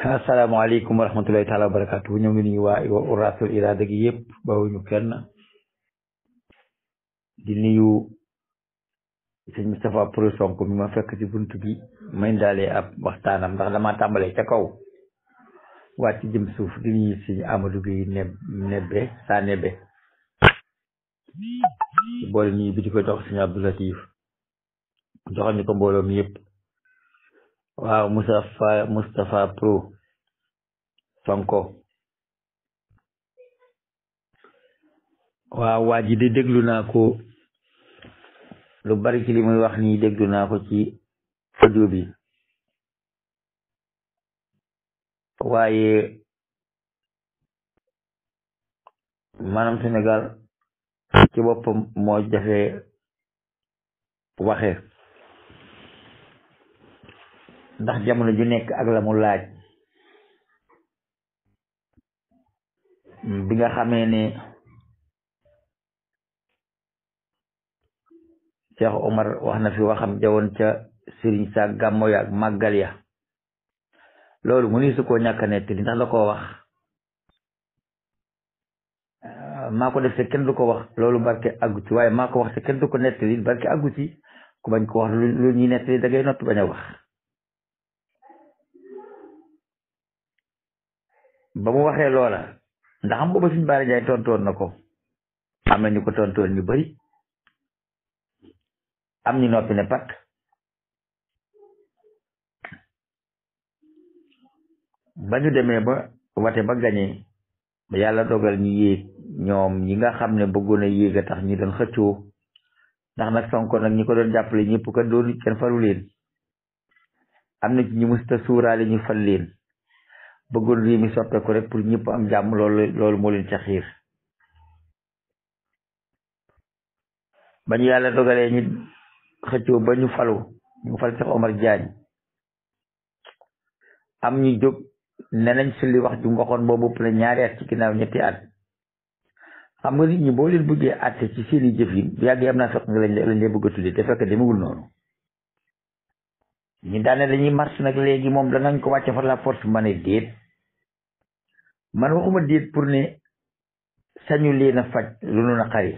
asalaamaaleykum wa rahmatulahi taala wa barakaatu ñoo ngi nuyu waa Uras-ul Irada gi yëpp bawuñu kenn di nuyu sëñ Moustapha Pro Sonko mi ma fekk ci bunt bi may ndaalee ab waxtaanam ndax dama tàmbalee ca kaw wàcc jëm suuf di nuyu sëñ Amadou Gueye nebbe saa nebbe boole nuyu bi di ko jox sëñ Abdou Latif joxal ñu ko mbooloo mi yëpp waaw Moustapha Pro Sonko waaw waa ji de déglu naa ko lu bari ci li muy wax nii déglu naa ko ci audio bi waaye maanaam Sénégal ci boppam moo jafe waxe ndax jamono ju nekk ak la mu laaj bi nga xamee ne Cheikh Omar wax na fi waxam jawoon ca sëriñ sa gàmmo ya ak màggal ya loolu mu ni su koo ñàkk a nettali ndax da koo wax maa ko def te kenn du ko wax loolu barke àggu ci waaye maa ko wax te kenn du ko nettali barke àggu ci ku bañ ko wax lu ñuy nettali da ngay noppi bañ a wax ba mu waxee loola ndax am booba suñ Baara Njaay tontoon na ko am na ñu ko tontoon ñu bari am ñu noppi ne pat ba ñu demee ba wate ba gañee ba yàlla dogal ñu yéeg ñoom ñi nga xam ne bëggoon a yéeg a tax ñi doon xëccoo ndax nag Sonko nag ñi ko doon jàppale ñëpp ka doon kenn falu leen am na ci ñu musta suuraale ñu fal leen bëggoon réew mi soppeeku rek pour ñëpp am jàmm loolu moo leen ca xiir ba ñu yàlla dogalee ñu xëccoo ba ñu fal Cheikh Omar Diagne am ñu jóg ne nañ sulli wax ju waxoon boobu ëpp na ñaari at ci ginnaaw ñetti at xam nga nit ñi boo leen bëggee àtte ci seeni jëf yi bu yàgg am naa fekk nga lañ leen bëgg a tuddee te fekk demewul noonu ñu daane dañuy marche nag léegi moom danañ ko wàcce par la force ma ne déet man waxuma déet pour ne sañu leen a faj lu nu naqari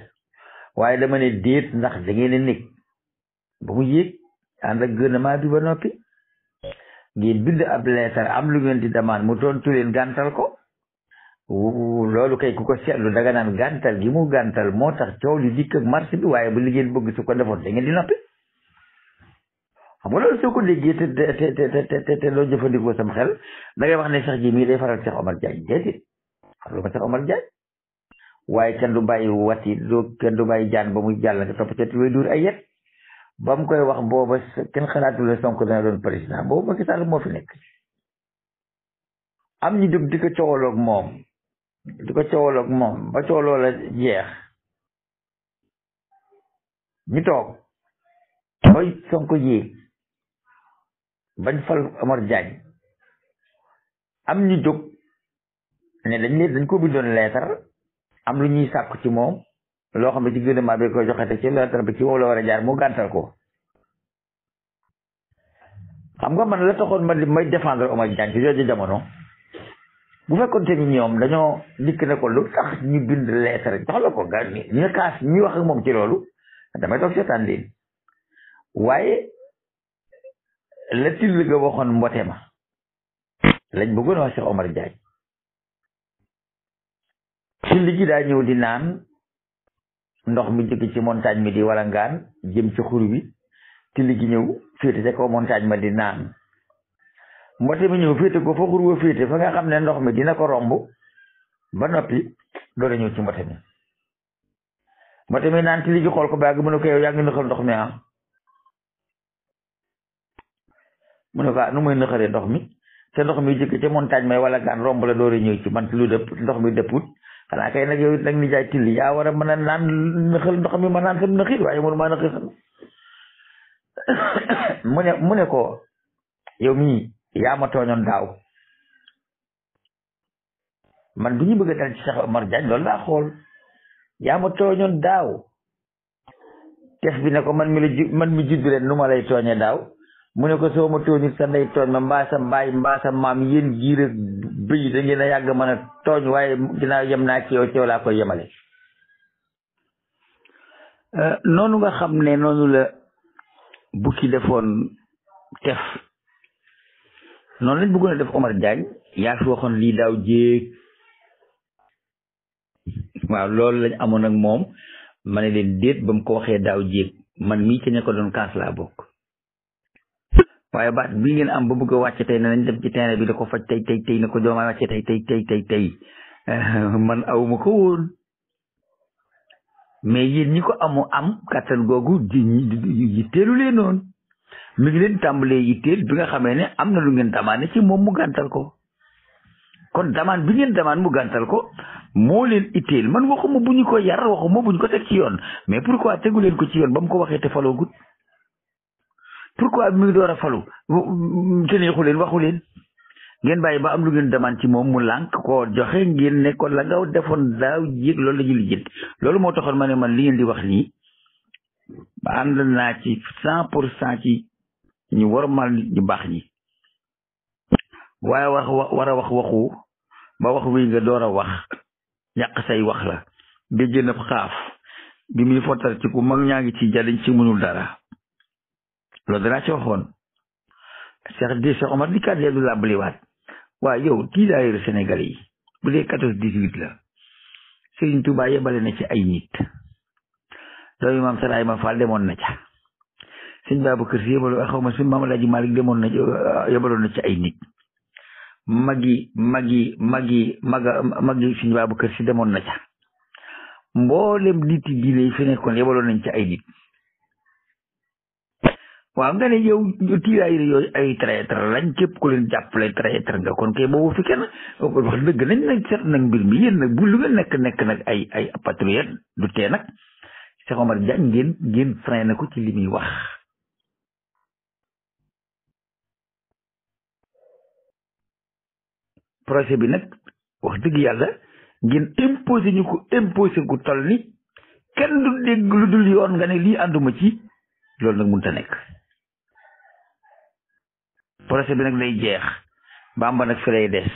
waaye dama ne déet ndax da ngeen a nekk ba mu yéeg ànd ak gouvernement bi ba noppi ngeen bind ab leetar am lu ngeen di demande mu tontu leen gàntal ko loolu kay ku ko seetlu daga naan gàntal gi mu gàntal moo tax coow li dikk ak marché bi waaye bu li ngeen bëgg su ko defoon da ngeen di noppi xam nga loolu soo ko déggee te loo jëfandikoo sam xel da ngay wax ne Cheikh ji mii day faral Cheikh Omar Diagne déedéet faral ko Cheikh Omar Diagne waaye kenn du bàyyi wati kenn du bàyyi jaan ba muy jàll nga topp ca way duur ay yet ba mu koy wax booba kenn xalaatule Sonko dana doon président boobu Macky Sall moo fi nekk am ñu jóg di ko coowaloog moom ba coowaloo la jeex ñu toog ba Sonko ji bañ fal Omar Diagne am ñu jóg ne dañ ko bindoon leetar am lu ñuy sàkku ci moom loo xam ne ci gouvernement bi koy joxe te ci leetar bi ci wow la war a jaar mu gàntal ko xam nga man la taxoon may défendre Omar Diagne ci jooju jamono bu fekkoon te ni ñoom dañoo dikk ne ko lu tax ñu bind leetar jox la ko nga ñu kaas ñuy wax ak moom ci loolu damay toog seetaan leen waaye la till ga waxoon mbote ma lañ bëggoon wax Cheikh Omar Diagne till gi daa ñëw di naan ndox mi jóge ci montagne mi di wala ngaan jëm ci xur bi till gi ñëw féete ca kaw montagne ma di naan mbote mi ñëw féete ko fa xur wa féete fa nga xam ne ndox mi dina ko romb ba noppi doole ñëw ci mbote mi naan till gi xool ko ba yàgg mu ne ko yow yaa ngi nëxal ndox mi mu ne ko nu muy nëxalee ndox mi te ndox mi jóge ca montagne may wala ngaan romb la doole ñëw ci man lu dëpp ndox mi dëpput xanaa kay nag yow it nag ni jaay till yaa war a mën a naan nëxal ndox mi ma naan sam nëxit waaye mënu maa nëxal mu ne ko yow mii yaa ma tooñoon daaw man bi ñu bëgg a dal ci Cheikh Omar Diagne loolu laa xool yaa ma tooñoon daaw def bi ne ko man mi judd leen nu ma lay tooñe daaw mu ne ko soo ma tooñul sa ndey tooñ ma mbaa sa baay mbaa sa maam yéen giir ak bëy da ngeen a yàgg mën a tooñ waaye dinaa yem naa ci yow laa koy yemale. noonu nga xam ne noonu la bukki defoon tef noonu lañ bëggoon a def Omar Diagne yaa fi waxoon lii daaw jéeg waaw loolu lañ amoon ak moom ma ne leen déet ba mu ko waxee daaw jéeg man mii ci ne ko doon kaas laa bokk waaye baat bii ngeen am ba bëgg a wàcce tey ne nañ dem ci terrain bi da ko faj tey na ko joomaay wàcce tey man awuma ko woon mais yéen ñi ko am kàttan googu yitteelu leen noonu mi ngi leen tàmbalee yitteel bi nga xamee ne am na lu ngeen demandé ci moom mu gàntal ko kon demande bi ngeen demande mu gàntal ko moo leen itteel man waxuma bu ñu ko yar waxuma bu ñu ko teg ci yoon mais pourquoi tegu leen ko ci yoon ba mu ko waxee te faloo gut pourquoi mi ngi door a falu te neexu leen waxu leen ngeen bàyyi ba am lu ngeen demande ci moom mu lànk koo joxe ngeen ne ko la nga defoon daaw jéeg loolu la ñu lijjanti loolu moo taxoon ma ne man li ngeen di wax nii ba ànd naa ci 100% ci ñu warmal nit ñu baax ñi waaye war a wax waxu ba wax wi nga door a wax yàq say wax la ba jën ab xaaf bi muy fottal ci ku mag ñaa ngi ci jariñ ci mënul dara loolu danaa ci waxoon Cheikh Omar di kat yellu làbbaliwaat waaye yow tiidaayu Sénégal yi bu dee 14-18 la Serigne Touba yebale na ci ay nit doomi maam Saraay ma Fall demoon na ca sëñ Babacar Si yebaloon xaw ma sëñ Maam Alaaji Malik demoon na yebaloon na ci ay nit magi sëñ Babacar Si demoon na ca mboolem nit yi diine yi fi nekkoon yebaloon nañ ci ay nit waaw nga ne yow tiiraayir yooyu ay traître lañ képp ku leen jàppale traître nga kon kay boobu fi kenn wax dëgg nañ nag seet nag mbir mi yéen nag bu lu ngeen nekk nag ay patriote du tee nag Cheikh Omar Diagne ngeen freiné ko ci li muy wax projet bi nag wax dëgg yàlla ngeen imposé ñu ko imposé gu toll ni kenn du dégg lu dul yoon nga ne lii ànduma ci loolu nag mënut a nekk projet bi nag day jeex Bamba nag fi lay des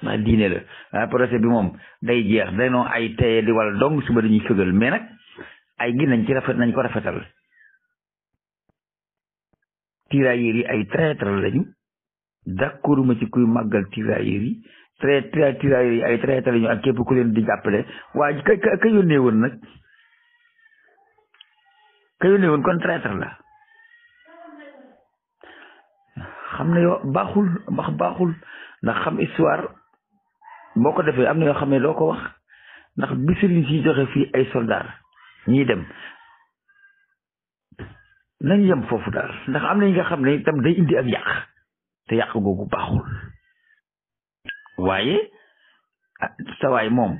ndax diine la waaye projet bi moom day jeex dañoo ay teye di wala dong suba dañuy fëgal mais nag ay gi nañ ci nañ ko rafetal tirailleurs yi ay traître lañu d'accord ma ci kuy màggal tirailleurs yi tirailleurs yi ay traître lañu ak képp ku leen di jàppale waaye ka yónnee woon nag ka yónnee woon kon traître la xam ne yoo baaxul ndax xam histoire boo ko defee am na yoo xam ne doo ko wax ndax bi sëriñ si joxe fii ay soldat ñiy dem nañ yem foofu daal ndax am na ñi nga xam ne itam day indi ak yàq te yàq googu baaxul waaye sa waay moom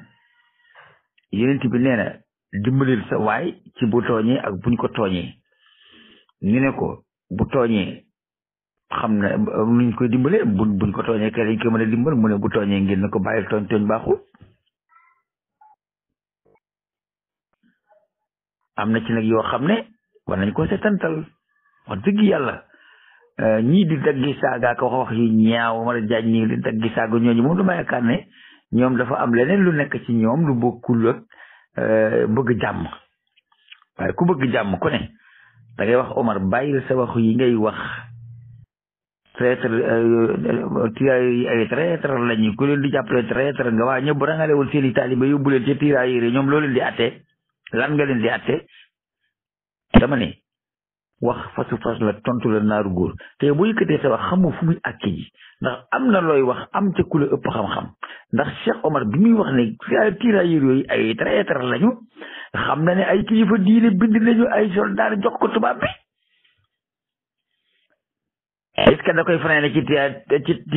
yeneen bi nee na dimbalil sa waay ci bu tooñee ak buñ ko tooñee ñu ne ko bu tooñee xam na nuñ koy dimbale buñ ko tooñee kay lañ koy mën a dimbal mu ne bu tooñee ngeen na ko bàyyil tooñ baaxul am na ci nag yoo xam ne war nañ ko setantal wax dëgg yàlla ñii di daggi saaga ko wax yu ñaaw Omar Diagne ñii di daggi saaga ñooñu moom dama yaakaar ne ñoom dafa am leneen lu nekk ci ñoom lu bokkul ak bëgg jàmm waaye ku bëgg jàmm ku ne da ngay wax Omar bàyyil sa wax yi ngay wax traître tirailleurs yi ay traître lañu ku leen di jàppale traître nga waa ñëpp rangale woon seen i taalibe yóbbu leen ci tirailleurs yi ñoom loo leen di atte lan nga leen di atte dama ne wax fasu fas la tontu la naaru góor te boo yëkkatee sa wax xamoo fu muy àkke ji ndax am na looy wax am ca ku la ëpp xam-xam ndax Cheikh Omar bi muy wax ne tirailleurs yooyu ay traître lañu xam na ne ay kilifa diine bind nañu ay soldat jox ko tubaab bi est-ce que da koy freiné ci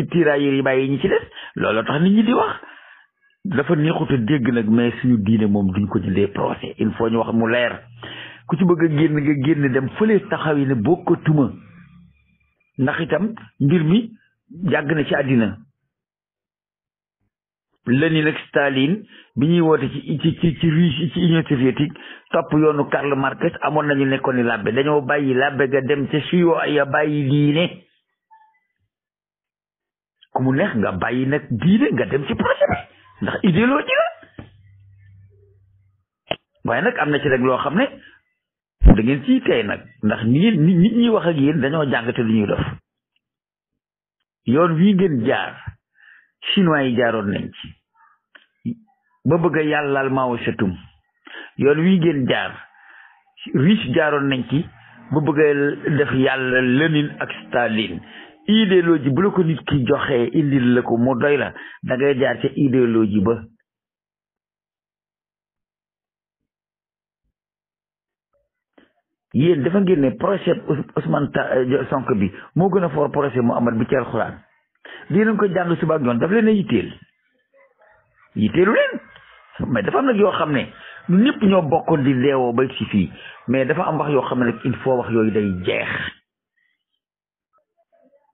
tirailleurs yi bàyyi ñi ci des loolu tax nit ñi di wax dafa neexut a dégg nag mais suñu diine moom duñ ko jëndee procès il faut ñu wax mu leer ku ci bëgg a génn nga génn dem fële taxaw yi ne bokkatuma ndax itam mbir mi yàgg na ci àddina Lénine ak Staline bi ñuy woote ci Russie ci Union soviétique topp yoonu Karl Marx amoon nañu nekkoon ni làbbe dañoo bàyyi làbbe ga dem ca suyo ya bàyyi diine ku mu neex nga bàyyi nag diine nga dem ci projet bi ndax idéologie la waaye nag am na ci rek loo xam ne da ngeen ciy tey nag ndax nit ñi wax ak yéen dañoo jàng te lu ñuy def yoon wii ngeen jaar chinois yi jaaroon nañ ci ba bëgg a yàllal Mao Tse-tung yoon wii ngeen jaar riche jaaroon nañ ci ba bëgg a def yàlla Lénine ak Staline idéologie bu la ko nit ki joxee indil la ko mu doy la da ngay jaar ca idéologie ba yéen dafa ngeen ne projet Ousmane Sonko bi moo gën a fort projet Muhammad bi ci alxuraan lii nañ ko jàng suba ak yoon daf leen a yitteelu leen mais dafa am nag yoo xam ne ñu ñëpp ñoo bokkoon di leewoo ba ci fii mais dafa am wax yoo xam ne nag il faut wax yooyu day jeex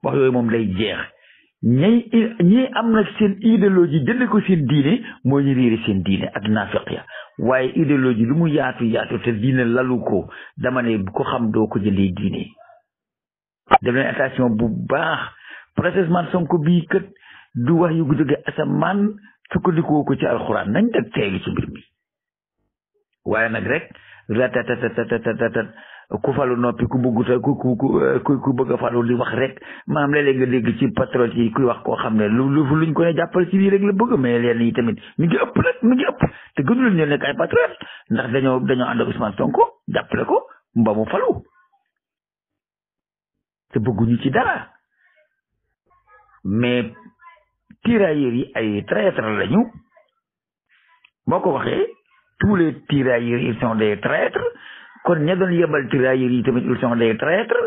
wax yooyu moom day jeex ñi am nag seen idéologie jënd ko seen diine moo ñu réeri seen diine ak naafeq ya waaye idéologie lu mu yaatu yaatu te diine lalu ko dama ne bu ko xam doo ko jëndee diine def leen attention bu baax processus Sonko bii kët du wax yu jóge asamaan sukkandikoo ko ci alxuraan nañ teg teelu ci mbir mi waaye nag rek ratatatatatatatat ku falu noppi ku bëgguta ku bëgg a falu di wax rek maanaam léeg-léeg nga dégg ci patriote yi kuy wax koo xam ne luñ ko ne jàppal ci lii rek la bëgg mais leen yi tamit mi ngi ëpp nag mi ngi ëpp te gënu leen ñoo nekk ay patriote ndax dañoo ànd ak Ousmane Sonko jàppale ko mba mu falu te bëgguñu ci dara mais tirailleurs yi ay traîtres lañu boo ko waxee tous les tirailleurs ils sont des traîtres kon ña doon yebal tirailleurs yi tamit ils sont des traîtres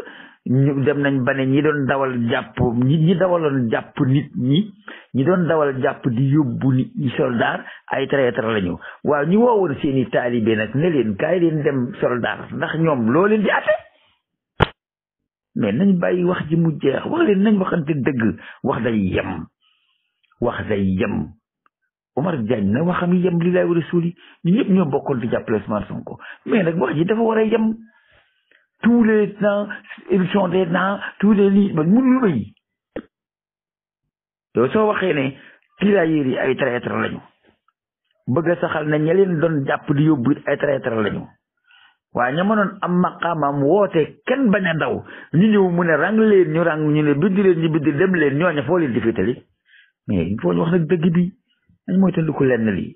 ñu dem nañ ba ne ñi doon dawal jàpp ñi dawaloon jàpp nit ñi doon dawal jàpp di yóbbu nit ñi soldat ay traîtres lañu waaw ñu woowoon seeni taalibe nag ne leen kaay leen dem soldat ndax ñoom loo leen di ate mais nañ bàyyi wax ji mu jeex wax leen nañ waxante dëgg wax day yem Omar Diagne na waxam yem li laay war a suuli ñu ñëpp ñoo bokkoon di jàppale Ousmane Sonko mais nag wax ji dafa war a yem tous les temps ils sont des temps tous les lii ba mënul wéy yow soo waxee ne tirailleurs yi ay traître lañu bëgg a saxal na ña leen doon jàpp di yóbbu ay traître lañu waaye ña mënoon am maqaamam woote kenn bañ a daw ñu ñëw mu ne rang leen ñu rang ñu ne bind leen ñu bind dem leen ñooña foo leen di féetali mais il faut ñu wax nag dëgg bi dañ mooy tandiku lenn lii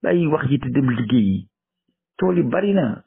bàyyi wax ji te dem liggéey yi tool yi bari na